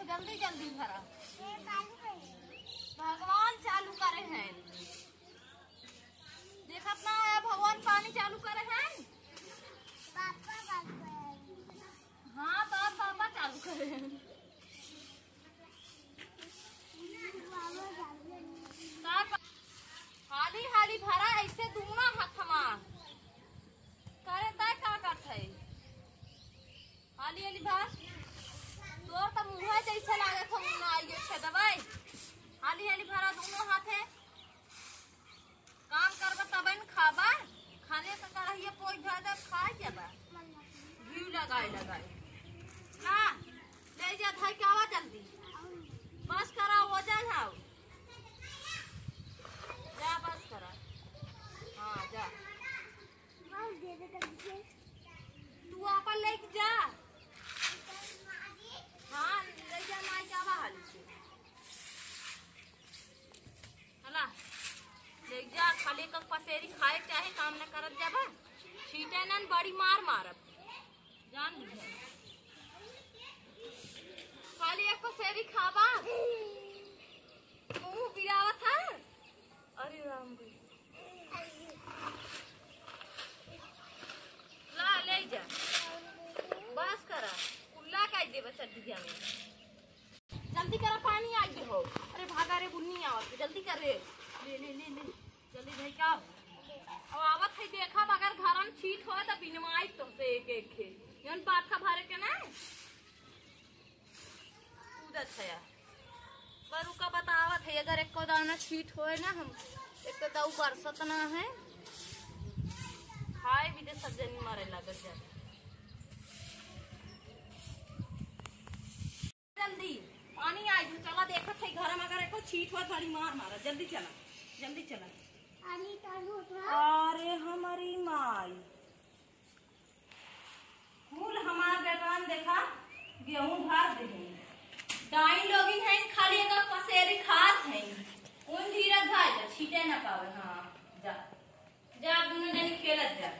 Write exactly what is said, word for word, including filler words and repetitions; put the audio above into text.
जल्दी जल्दी भरा। भगवान चालू करे हैं। देखत ना है, भगवान पानी चालू करे हैं। हाँ, तो अब पापा चालू करे हैं। हाली हाली भरा ऐसे दूना हाथ मा। करे तय का करत है? हाली हाली भर। तोर त मुँह जैसे लागत हो, मुँह ना आइए छे दवाई। हाली हाली भरा दूनो हाथे। काम करबा तबे न खाबा। खाने का कढ़ैया पोई धर दे, खाए जाबा। घी लगाए लगाए। ना, ले जा, धाई के आवा जल्दी। बस करा, वो जा जाओ। जा, बस करा। हाँ, जा। तू आपन लेके जा। हाँ, ले जा, माई के आवा हाली से। हला, ले जा, खाली एक पसेरी खाए चाहे काम न करत जाबा। छीटे नन बड़ी मार मारब। जान लीजिए। खाली एक पसेरी खाबा। मुँह बिरावत है। अरे राम रे। ला, ले जा। बस करा। उल्ला काई देबा चड्डी जामे। जल्दी करा, पानी आ गया हो। अरे भागा रे, बुन्नी आवत है, जल्दी कर रे। ले, ले, ले, ले। जल्दी भाई का? अब आवत है, देखा, अगर घर में छीट होए तो बिनवाई तो से एक एक खे। यन पाथा भरे के ना। कूदत है। पर उका बतावत है, अगर एको दाना छीट होए ना, हम एक तो दऊ बरसत ना है, खाए भी दे सब जनी मरे लागत जाए। जल्दी पानी आई, तू चला, देखत है घर में अगर एको छीट होए, बड़ी मार मारा। जल्दी चला, जल्दी चला। अरे हमारी माई, कुल हमार बेटवन देखा, गेहूं भर देहे। डाइन लोगिन हैं, खाली एक पसेरी खात हैं। उन धीरज भाई तो छीटे ना पावे। हाँ, जा, जा, दोनों जनी खेलत जा।